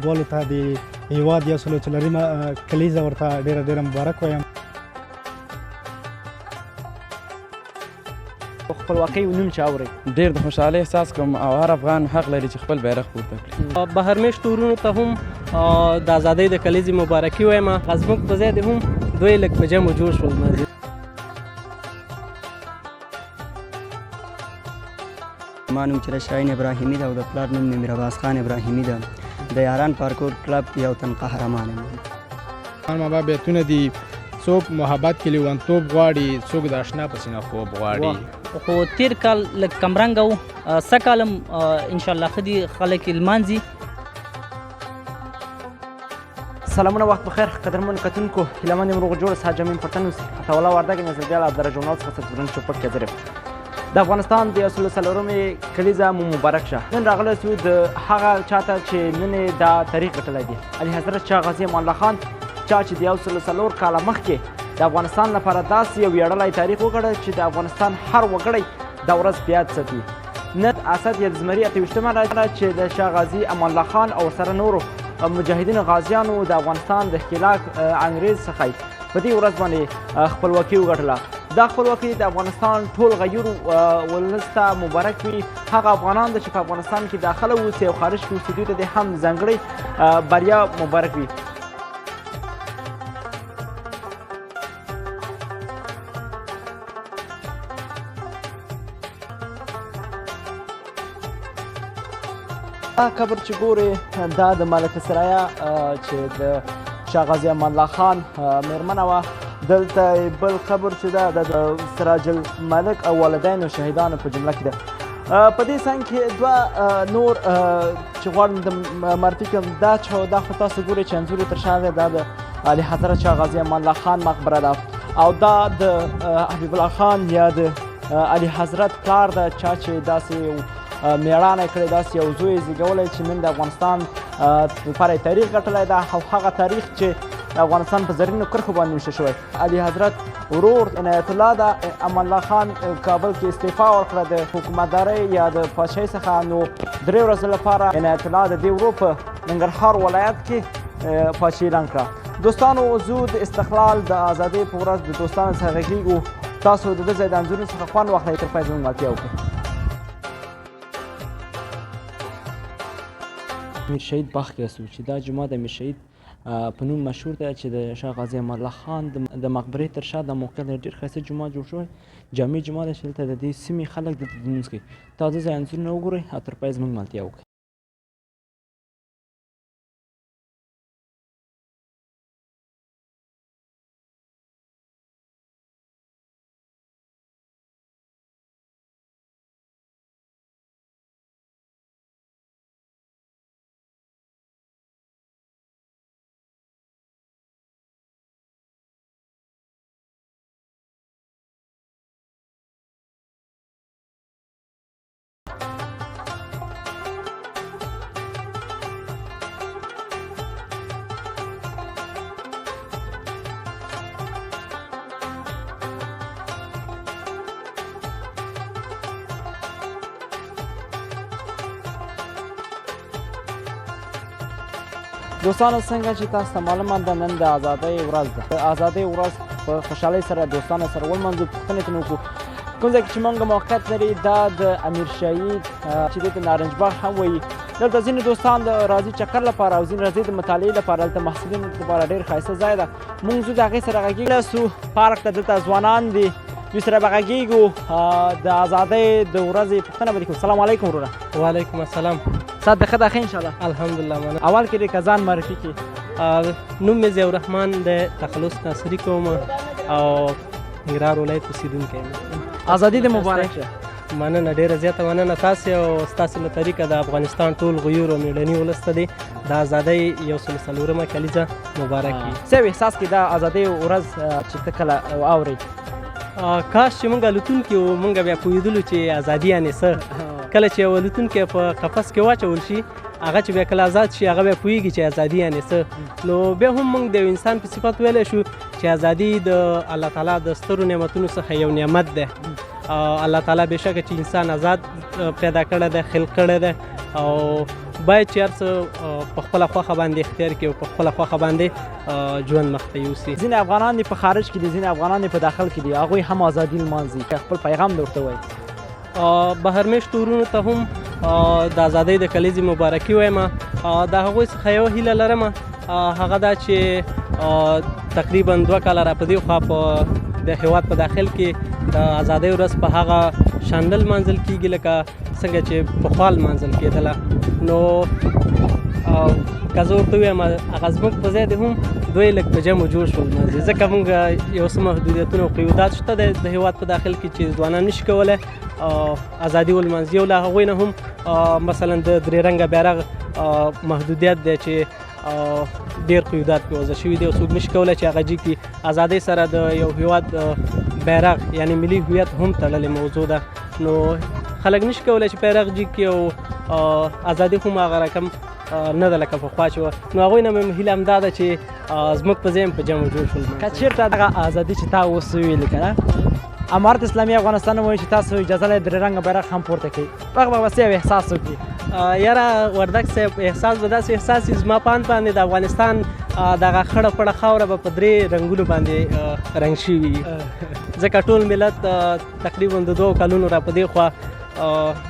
هیوادوالو ته د هیواد 144مه کلیزه ورته ډېره ډېره مبارک وایم. خپلواکۍ نوم چې اورئ ډېر د خوشحالۍ احساس کوم او هر افغان حق لري چې خپل بیرغ پورته کړي. بهر مېشتو وروڼو ته هم د ازادۍ د کلیزې مبارکي وایم. زموږ په ځای دې هم دوی لږ په جمع جوړ شول. ما نوم چې شاهین ابراهیمي ده او د پلار نوم مې میرعباس خان ابراهیمي ده. د یاران پارکور کلب یو تن قهرمان یم. ما بیتونه دي، څوک محبت کې لیونتوب غواړي، څوک د اشنا په سینه خوب غواړي. خو تیر کال لږ کمرنګه و، سږ کال هم انشاءالله ښه دي، خلک یې لمانځي. سلامونه، وخت بخیر قدرمن کتونکو، هیله مند یم روغ جوړ سات جامې پر تن اوسئ. عطاالله وردګ یم، ځل بیا له عبدالله ژورنال څخه ستاسو درن چوپړ کې حاضر یم. د افغانستان د 104مې کلیزه مو مبارک شه. نن راغلی سو د هغه چاته چې نن یې دا تاریخ ګټلی دی، علي حضرت شاه غازي امان الله خان، چا چې د 104 کاله مخکې د افغانستان لپاره داسې یو ویاړلی تاریخ وګڼه چې د افغانستان هر وګړی دا ورځ په یاد ساتي. نن اسد یا د زمري 28مه ده چې د شاه غازي امان الله خان او سره نورو مجاهدینو غازیانو د افغانستان د ښکېلاک انګرېز څخه په دې ورځ باندې خپلواکي وګټله. دا خپلواکي د افغانستان ټول غیور ولس ته مبارک وي. هغه افغانان ده چې په افغانستان کې داخله اوسي او خارج کې اوسي، دوی ته دې هم ځانګړې بریا مبارک وي. دا قبر چې ګورې دا د ملکه سرایا چې د شاه غازي امان الله خان مېرمنه وه. دلته بل قبر چې ده د سراج الملک او والدینو شهیدانو په جمله کې ده. په دې څنګ کې دوه نور چې غواړم د معرفي کړم، دا چې دا خو تاسو ګورئ چې انځور یې تر شا دی، دا د علي حضرت شاه غازي امان الله خان مقبره ده او دا د حبیب الله خان یا د علي حضرت پلار ده، چا چې داسې میړانه کړې، داسې یو زوی یې زېږولی چې نن د افغانستان لپاره یې تاریخ ګټلی ده او هغه تاریخ چې د افغانستان په زرینو کرښو باندې نوشته شوی. علي حضرت ورور عنایت الله ده. امان الله خان کابل کې استعفا ورکړه د حکومتدارۍ یا د پادشاهۍ څخه، نو 3 ورځې لپاره عنایت الله د دې ورور په ننګرهار ولایت کې پادشاهي اعلان کړه. دوستانو، زه د استقلال د ازادۍ په ورځ د دوستانو څخه غږېږو. تاسو د ده ځای د انځورونو څخه خوند واخلئ، تر پای زموږ ملتیا وکړئ. امیر شهید باغ کې یاستو چې دا جومات د امیر شهید په نوم مشهور دی چې د شاه غازي امان الله خان د مقبرې تر شا د موقع دی. ډېر ښایسته جومات جوړ شوی، جامع جومات دی چې دلته د دې سیمې خلک دلته لمونځ کوي. تازه ځای انځورونه وګورئ او تر پای زموږ ملتیا وکړئ. دوستانو، څنګه چې تاسو ته معلومه ده نن د ازادۍ ورځ ده. د ازادۍ ورځ په خوشحالۍ سره دوستانو سره ولمانځو، پوښتنې ترې وکړو. کوم ځای کې چې موږ موقعیت لري دا د امیر شهید چې دې ته نارنج باغ هم وایي. دلته ځینې دوستان د راځي چکر لپاره او ځینې راځي د مطالعې لپاره. دلته محصلینو لپاره ډېر ښایسته ځای ده. موږ ځو د هغې سره غږېږو سو پارک ته. دلته ځوانان دي، دوی سره به غږېږو. د ازادۍ د ورځې پوښتنه به دې کوو. سلام علیکم وروره. وعلیکم السلام. سات د ښه ده، ښه انشاءالله. الحمدلله مننه. اول کې دې که ځان معرفي کړې. نوم مې ضیاء الرحمن دی، تخلص ناصري کوم او ننګرهار ولایت اوسېدونکی یم. ازادي دې مبارک شه. مننه، ډېره زیاته مننه تاسې او ستاسې له طریقه د افغانستان ټول غیور او مېړني ولس ته دې د ازادۍ 104مه کلیزه مبارک وي. څه یو احساس کې دا ازادۍ ورځ چې ته کله اورې؟ کاش چې موږ الوتونکي وو، موږ بیا پوهېدلو چې ازادي یعنې څه. کله چې یو الوتونکی په قفس کې واچول شي، هغه چې بیا کله ازاد شي هغه بیا پوهېږي چې ازادي یعنې څه. نو بیا هم موږ د یو انسان په صفت ویلی شو چې ازادي د الله تعالی د سترو نعمتونو څخه یو نعمت دی. الله تعالی بېشکه چې انسان ازاد پیدا کړی دی، خلق کړی دی، او باید چې هر څه په خپله خوښه باندې اختیار کړي او په خپله خوښه باندې ژوند مخته یوسي. ځینې افغانان دي په خارج کې دي، ځینې افغانان دي په داخل کې دي، هغوی هم ازادي لمانځي، که خپل پیغام د ورته وایي. بهر مېشتو وروڼو ته هم د ازادۍ د کلیزې مبارکي وایم. د هغوی څخه یوه هیله لرم، هغه دا چې تقریبا 2 کاله را په دې خوا په د هیواد په داخل کې د ازادۍ ورځ په هغه شان نه لمانځل کېږي لکه څنګه چې پخوا لمانځل کېدله. نو که زه ورته ووایم هغه زموږ په ځای دې هم دوی لږ په جمع جوړ شول لمانځي، ځکه موږ یو څه محدودیتونه او قیودات شته د هیواد په داخل کې چې ځوانان نشي کولی ازادي ولمانځي. یو له هغوی نه هم مثلا د درې رنګه بیرغ محدودیت دی چې ډېر قیودات پرې وضع شوي دي او څوک نشي کولی چې هغه جیګ کړي. ازادۍ سره د یو هیواد بیرغ یعنی ملي هویت هم تړلې موضوع ده، نو خلک نشي کولی چې بیرغ جیګ کړي او ازادي هم هغه رقم نه ده لکه پخوا چې وه. نو هغوی نه مې هیله همدا ده چې زموږ په ځای هم په جمع جوړ شول. که چېرته دغه ازادي چې تا اوس وویلې که نه، امارت اسلامي افغانستان وایي چې تاسو اجازه لرئ درې رنګه بیرغ هم پورته کړئ، هغه به څه یو احساس وکړي؟ یاره وردک صاحب، احساس به داسې احساس وي زما په اند باندې د افغانستان دغه خړه پړه خاوره به په درې رنګونو باندې رنګ شوي وي، ځکه ټول ملت تقریبا د 2 کلونو را په دې خوا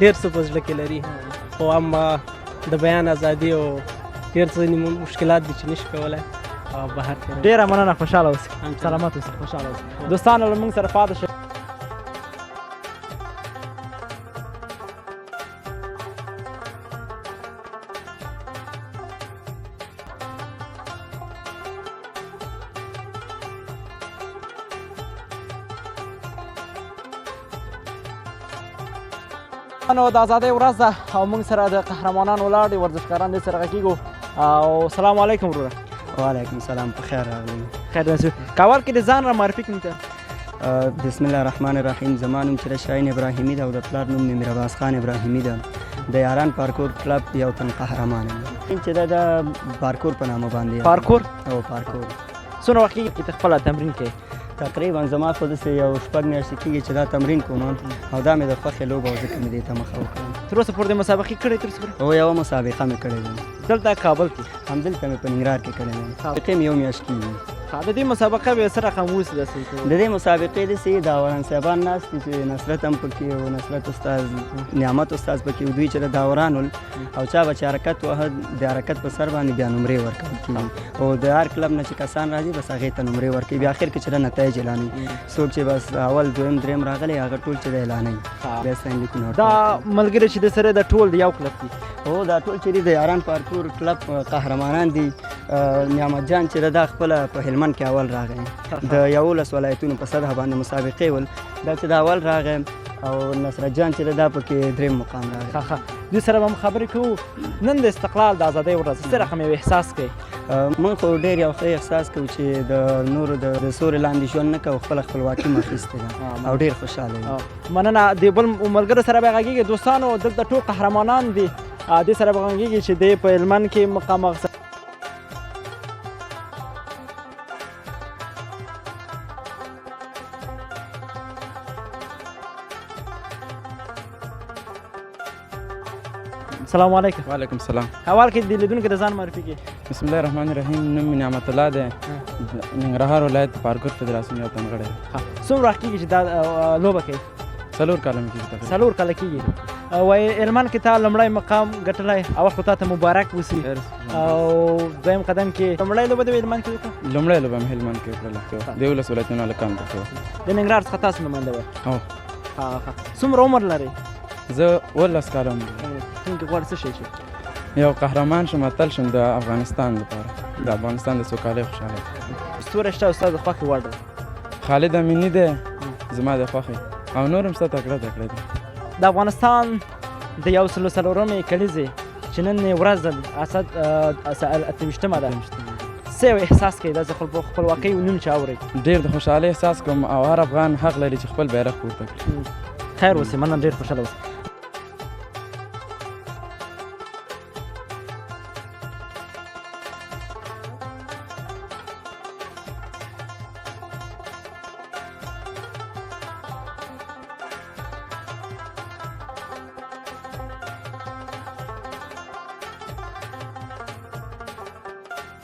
ډېر څه په زړه کې لري، خو اما د بیان ازادي او ډېر څه مشکلات دي چې نشي کولی بهر تېروي. ډېره مننه، خوشحاله اوسئ، سلامت اوسئ، خوشحاله اوسئ. دوستانو له موږ سره پاتې شئ. نو د ازادۍ ورځ ده او موږ سره د قهرمانان ولاړ دي، ورزشکاران دې سره غږېږو. او سلام علیکم وروره. وعلیکم سلام، په خیر راغلی. خیر دې. کول کې د ځان را معرفي کړم ته. بسم الله الرحمن الرحیم. زما نوم چې شاهین ابراهیمي ده او د پلار نوم مې میرعباس خان ابراهیمي ده. د یاران پارکور کلب یو تن قهرمان یم چې دا د پارکور په نامه باندې. پارکور؟ او پارکور. څومره وخت کېږي چې ته خپله تمرین کوې؟ تقریبا زما خو داسې یو 6 میاشتې کېږي چې دا تمرین کوم او دا مې د خوښې لوبه وه، ځکه مې دې ته مخه وکړه. تر اوسه پورې مسابقې کړې؟ تر اوسه پورې؟ هو، یوه مسابقه مې کړې ده. دلته کابل کې؟ همدلته مې په ننګرهار کې کړې ده. مسابقې مې یو میاشت کېږي. د دې مسابقه به څه رقم اوسي داسې؟ د دې مسابقې داسې داوران صاحبان ناست دي چې نصرت هم پکې و، نصرت استاد، نعمت استاد پکې و، دوی چې د داوران ول او چا به چې حرکت واهه د حرکت په سر باندې بیا نمرې ورکول کېږي او د هر کلب نه چې کسان راځي بس هغې ته نمرې ورکوي، بیا اخر کې چې د نتایج اعلانوي، څوک چې بس اول دویم دریم راغلی هغه ټول چې د اعلانوي بیا ستاینلیکونه ورکوي. دا ملګري چې د سره د ټول د یو کلب دي؟ هو، دا ټول چې دي د یاران پارکور کلب قهرمانان دي. نعمت جان چې دا خپله په هلمند کې اول راغی، د 11 ولایتونو په سطح باندې مسابقې ول، دا چې دا اول راغی او نصرت جان چې دا پکې دریم مقام راغی. ښه، دوی سره به هم خبرې کوو. نن د استقلال د ازادۍ ورځ، څه رقم یو احساس کوي؟ موږ خو ډېر یو ښه احساس کوو چې د نورو د سورې لاندې ژوند نه کوو، خپله خپلواکي مو اخیستې ده او ډېر خوشحاله یو. مننه. د بل ملګرو سره به غږېږي. دوستانو دلته ټول قهرمانان دي، دې سره به غږېږي چې دی په هلمند کې مقام اخیستی. السلام علیکم. وعلیکم السلام. اول کې د لیدونکو د ځان معرفي کړئ. بسم الله الرحمن الرحیم. نوم مې نعمت الله دی، ننګرهار ولایت پارکور فدراسیون یو تن غړی. څومره وخت کېږي چې دا لوبه کوي؟ 4 کاله مې کېږي تقریباً. 4 کاله کېږي. وایي هلمند کې تا لومړی مقام ګټلی، اول خو تا ته مبارک اوسي. او دویم قدم کې لومړی لوبه دې هلمند کې وکړه؟ لومړی لوبه مې هلمند کې وکړله، د 11 ولایتونو هلکان پکې وه. د ننګرهار څخه تاسو نماینده وئ؟ هو. ښه، څومره عمر لرئ؟ زه 19 کاله عمر لرم. راتلونکي غواړې څه شی شي؟ یو قهرمان شم، اتل شم د افغانستان لپاره، د افغانستان د سوکالۍ خوشحالۍ. ستوری شته استاد د خوښې وړ دی؟ خالد امیني دی زما د خوښې، او نور هم شته تکړه تکړه دي. د افغانستان د 104مې کلیزې چې نن یې ورځ ده، اسد 28مه ده، څه یو احساس کوي د خپلواکۍ نوم چې اورئ؟ ډېر د خوشحالۍ احساس کوم او هر افغان حق لري چې خپل بیرغ پورته کړي. خیر اوسې، مننه، ډېر خوشحاله اوسې.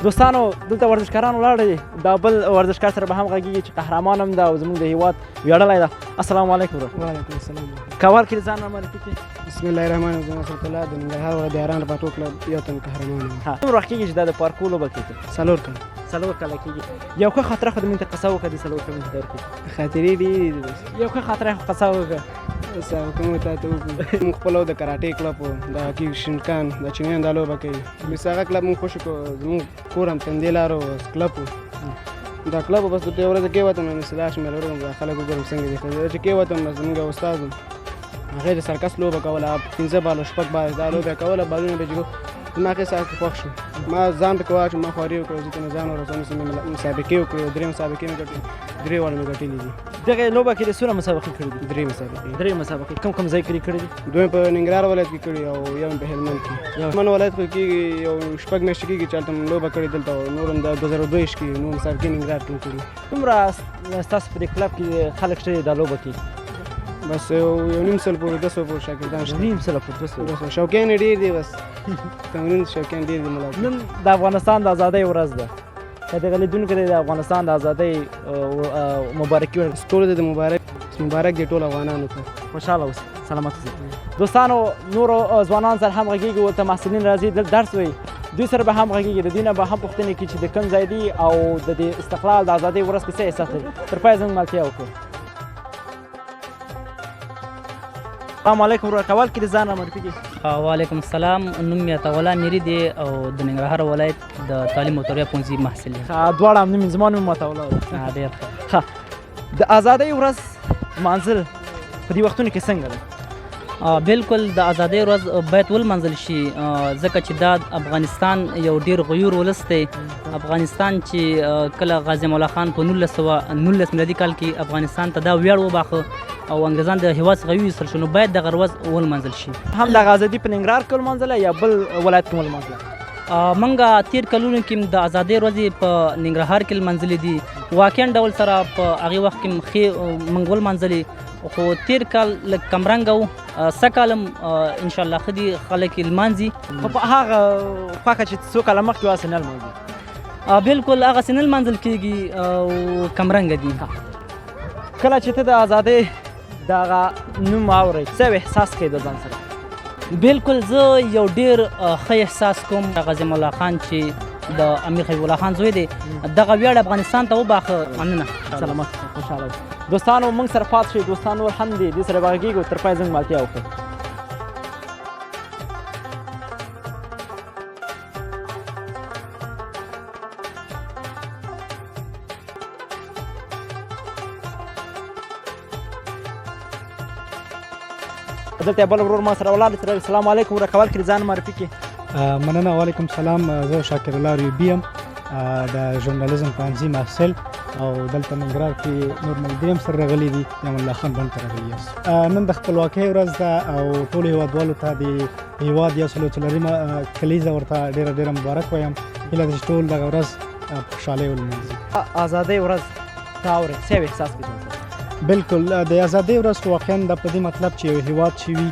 دوستانو دلته ورزشکاران ولاړ دي، دا بل ورزشکار سره به هم غږېږي چې قهرمان هم ده او زموږ د هیواد ویاړلی ده. السلام علیکم ورور. وعلیکم السلام. کول کې ځان معرفي کړي. بسم الله الرحمن الرحیم. نصرت الله د ننګرهار ولایت د یاران پاتو کلب یو تن قهرمان یم. څومره وخت کېږي چې دا د پارکو لوبه کوي؟ 4 کاله. 4 کاله کېږي. یو ښه خاطره خو د موږ ته قصه وکړه د 4 کلونو په دور کې. خاطرې ډېرې دي بس. یو ښه خاطره خو قصه وکړه. اوس هغه کوم تا ته وکړو. موږ خپله د کراټې کلب و، د کیوشنکان د چینیان دا لوبه کوي. بس هغه کلب موږ خوشې کړو، زموږ کور هم تندې لار و، بس کلب و. دا کلب بس د یوه ورځ کېوتم، نو لاړ شم وروړم دا خلک وګورم څنګه دي. چې کېوتم بس زموږ یو استاد و، هغې د سرکس لوبه کوله، 5 باله 6 باله دا لوبه یې کوله، بالونه به یې چې زما ښه ساعت کې خوښ شو. ما ځان پکې واچوم، ما خواري وکړه، زه ته مې ځان ورسوم، چې مې مسابقې وکړې، 3 مسابقې مې ګټلې، 3 واړه مې ګټلې دي. دغې لوبه کې د څومره مسابقې کړې دي؟ 3 مسابقې. 3 مسابقې. کوم کوم ځای کې کړې دي؟ 2 په ننګرهار ولایت کې کړې او یو په هلمند کې. هلمند ولایت خو کېږي یو 6 میاشتې کېږي چې هلته مې لوبه کړې دلته، او نور هم د 2022 کې نور مسابقې ننګرهار کې کړې. څومره ستاسو په دې کلب کې خلک شته دا لوبه کې؟ بس یو نیم سل پورې 200 پورې شاګردان شته. نیم سل پورې 200. 200 شوقیان یې ډېر دي، بس تمرین شوقیان ډېر دي. ملا نن د افغانستان د ازادۍ ورځ ده، که دغه لیدونکي د افغانستان د ازادۍ مبارکي ورکړي. ټولو ته د مبارک دی ټولو افغانانو ته. خوشحاله اوسئ، سلامت اوسئ. دوستانو نورو ځوانان سره هم غږېږي، ورته محصلین راځي دلته درس وایي، دوی سره به هم غږېږي، د دوی نه به هم پوښتنې کوي چې د کوم ځای دي او د دې استقلال د ازادۍ ورځ کې څه احساس لري. تر پایه زموږ ملتیا وکړو. السلام علیکم ورور، کول کې د ځان را معرفي کړئ. وعلیکم السلام. نوم مې عطاالله میري دی او د ننګرهار ولایت د تعلیم او تربیه پوهنځي محصل یم. دواړه هم نوم زما نوم عطاالله دی. ډېر ښه. د ازادۍ ورځ لمانځل په دې وختونو کې څنګه ده؟ بالکل د ازادۍ ورځ باید ولمانځل شي، ځکه چې دا افغانستان یو ډېر غیور ولس دی. افغانستان چې کله غازي مولا خان په 1919 میلادي کال کې افغانستان ته دا ویاړ وباښه او انګریزان د هیواد څخه وویستل شو، نو باید دغه ورځ ولمانځل شي. هم دغه ازادي په ننګرهار کې ولمانځله یا بل ولایت کې ولمانځله؟ موږ تېر کلونو کې د ازادۍ ورځې په ننګرهار کې لمانځلې دي، واقعا ډول سره په هغې وخت کې ښې موږ ولمانځلې، خو تېر کال لږ کمرنګه و. سږ کال هم انشاءالله ښه دي، خلک یې لمانځي. خو په هغه خوښه چې څو کاله مخکې وه هسې نه لمانځي. بالکل هغسې نه لمانځل کېږي او کمرنګه دي. کله چې ته د ازادۍ دغه نوم اورې څه احساس کوې د ځان سره؟ بالکل زه یو ډېر ښه احساس کوم. غازي مولا خان چې د امیر حبیب الله خان زوی دی، دغه ویاړ افغانستان ته وباښه. مننه، سلامت، خوشحاله اوسئ. دوستانو موږ سره پاتې شئ، دوستان نور هم دي، دې سره به غږېږو، تر پایه زموږ ملتیا وکړئ. دلته بل ورور ما سره ولاړ دی. السلام علیکم ورور، کول کې ځان معرفي کړئ. مننه. وعلیکم سلام. زه شاکر الله ریبي یم، د ژورنالیزم پوهنځي محصل او دلته ننګرهار کې نور ملګري هم سره راغلي دي، امان الله خان بند ته راغلي یاست. نن د خپلواکۍ ورځ ده او ټولو هیوادوالو ته د هیواد 104مه کلیزه ورته ډېره ډېره مبارک وایم. هیله ده چې ټول دغه ورځ په خوشحالۍ ولمانځي. ازادۍ ورځ ته اورې څه یو احساس کوې ځان سره؟ بالکل، د ازادۍ ورځ خو واقعا دا په دې مطلب چې یو هیواد چې وي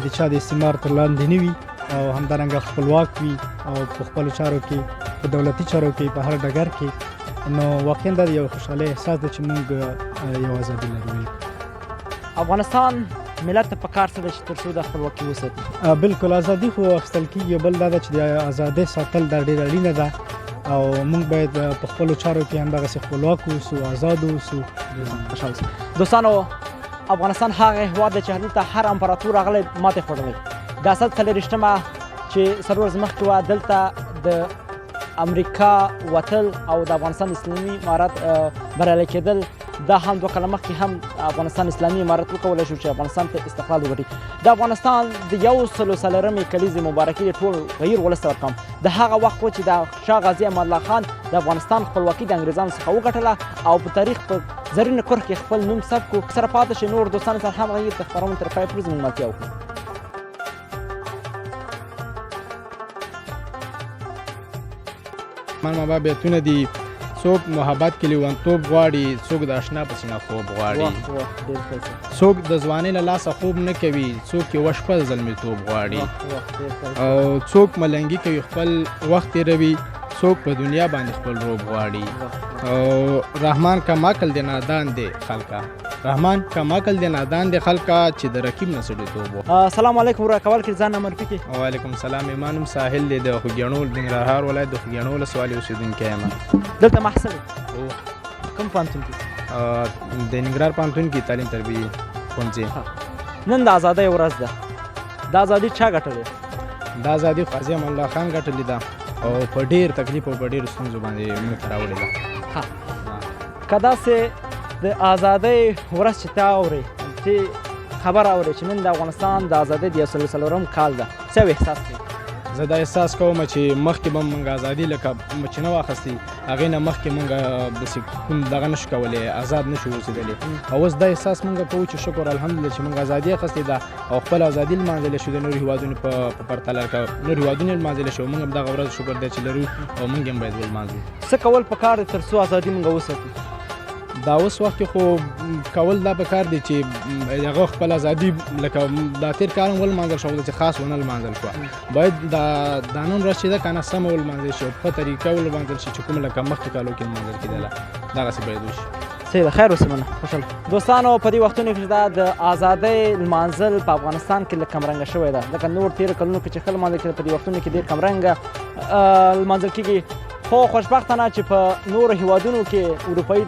د چا د استعمار تر لاندې نه وي او همدارنګه خپلواک وي او په خپلو چارو کې، په دولتي چارو کې، په هر ډګر کې، نو واقعا دا یو خوشحالۍ احساس دی چې موږ یو ازادي لرو. افغانستان ملت ته په کار څه ده چې تر څو د خپلواکي وساتي؟ بالکل، ازادي خو اخیستل کېږي، بل دا ده چې د ازادۍ ساتل دا ډېره اړینه ده او موږ باید په خپلو چارو کې همدغسې خپلواک اوسو، ازاد اوسو. خوشحاله اوسئ. دوستانو افغانستان هغه هېواد دی چې هلته هر امپراتور راغلی ماتې خوړلی. د اسد 24مه چې 4 ورځې مخکې وه، دلته د امریکا وتل او د افغانستان اسلامي امارت بریالی کېدل، دا هم 2 کاله مخکې هم افغانستان اسلامي امارت وکولی شو چې افغانستان ته استقلال وګټي. د افغانستان د 104مې کلیزې مبارکي د ټول غیر ولس ته ورکوم. د هغه وخت و چې د شاه غازي امان الله خان د افغانستان خپلواکي د انګریزانو څخه وګټله او په تاریخ په زرینه کرښه کې خپل نوم ثبت کړو. سره پاتې شئ، نور دوستانو سره هم غږېږي، د خپرونې تر پایه پورې زموږ ملتیا وکړئ. من بابا بیتونه دي، څوک محبت کې لیونتوب غواړي، څوک د اشنا په سینه خوب غواړي، څوک د ځوانۍ له لاسه خوب نه کوي، څوک یوه شپه زلمیتوب غواړي، او څوک ملنګي کوي خپل وخت تېروي، څوک په دنیا باندې خپل روب غواړي. او رحمان کم عقل دی نادان دی خلکا، رحمان کم عقل دی نادان دی خلکا چې د رقیب نه سړیتوب. السلام علیکم وروره، کول کې ځان معرفي کړئ. وعلیکم سلام، ایمانم ساحل دی، د خوږیاڼو ننګرهار ولایت د خوږیاڼو ولسوالۍ اوسېدونکی یم. دلته محصل کوم پوهنتون کې؟ د ننګرهار پوهنتون کې تعلیم تربیې ښوونځي. نن د ازادۍ ورځ ده، دا ازادي چا ګټلې؟ دا ازادي غازي امان الله خان ګټلې ده او په ډېر تکلیف او په ډېرو ستونزو باندې موږ ته راوړې ده. که داسې د ازادۍ ورځ چې تا اورې، ته خبر اورې چې نن د افغانستان د ازادۍ د 104 کال ده، څه احساس کوې؟ زه دا احساس کوم چې مخکې به موږ ازادي لکه چې نه وه اخیستې، هغې نه مخکې موږ داسې کوم دغه نه شو کولی، ازاد نه شو اوسېدلی. او اوس دا احساس موږ کوو چې شکر الحمدلله چې موږ ازادي اخیستې ده او خپله ازادي لمانځلی شو د نورو هېوادونو په پرتله، لکه نور هېوادونه یې لمانځلی شو، موږ هم دغه ورځ شکر دی چې لرو او موږ هم باید ولمانځو. څه کول پکار دی تر څو ازادي موږ وساتو؟ دا اوس وخت کې خو کول دا پکار دی چې هغه خپل ازادي لکه دا تېر کال هم ولمانځل شوه، چې خاص ونه لمانځل شوه، باید دا نن ورځ چې ده که نه سمه ولمانځل شي او په ښه طریقه ولمانځل شي چې کوم لکه مخکې کالو کې لمانځل کېدله، دغسې باید وشي. صحیح ده، خیر اوسې. مننه، خوشحاله. دوستانو، په دې وختونو کې دا د ازادۍ لمانځل په افغانستان کې لږ کمرنګه شوی ده، لکه نور تېرو کلونو کې چې ښه لمانځل کېده، په دې وختونو کې ډېر کمرنګه لمانځل کېږي. خو خوشبختانه چې په نورو هیوادونو کې، اروپایي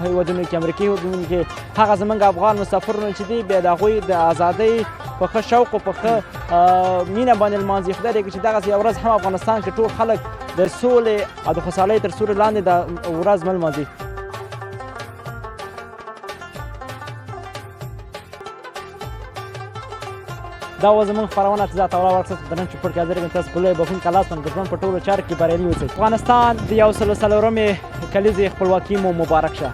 هیوادونو کې، امریکایي هیوادونو کې هغه زمونږ افغان مسافرونه چې دي بیا د هغوی د ازادۍ په ښه شوق او په ښه مینه باندې لمانځي. خدای دې وکړي چې دغسې یوه ورځ هم افغانستان کې ټول خلک د سولې او د خوشحالۍ تر سیوري لاندې دا ورځ ولمانځي. دا و زموږ خپرونه چې ذات الله ورکړه د نن چوپړ کې حاضر یم. تاسو په لوی بخښونکي لاس باندې د ژوند په ټولو چارو کې بریالي اوسئ. افغانستان د 104 کلیزې خپلواکي مو مبارک شه.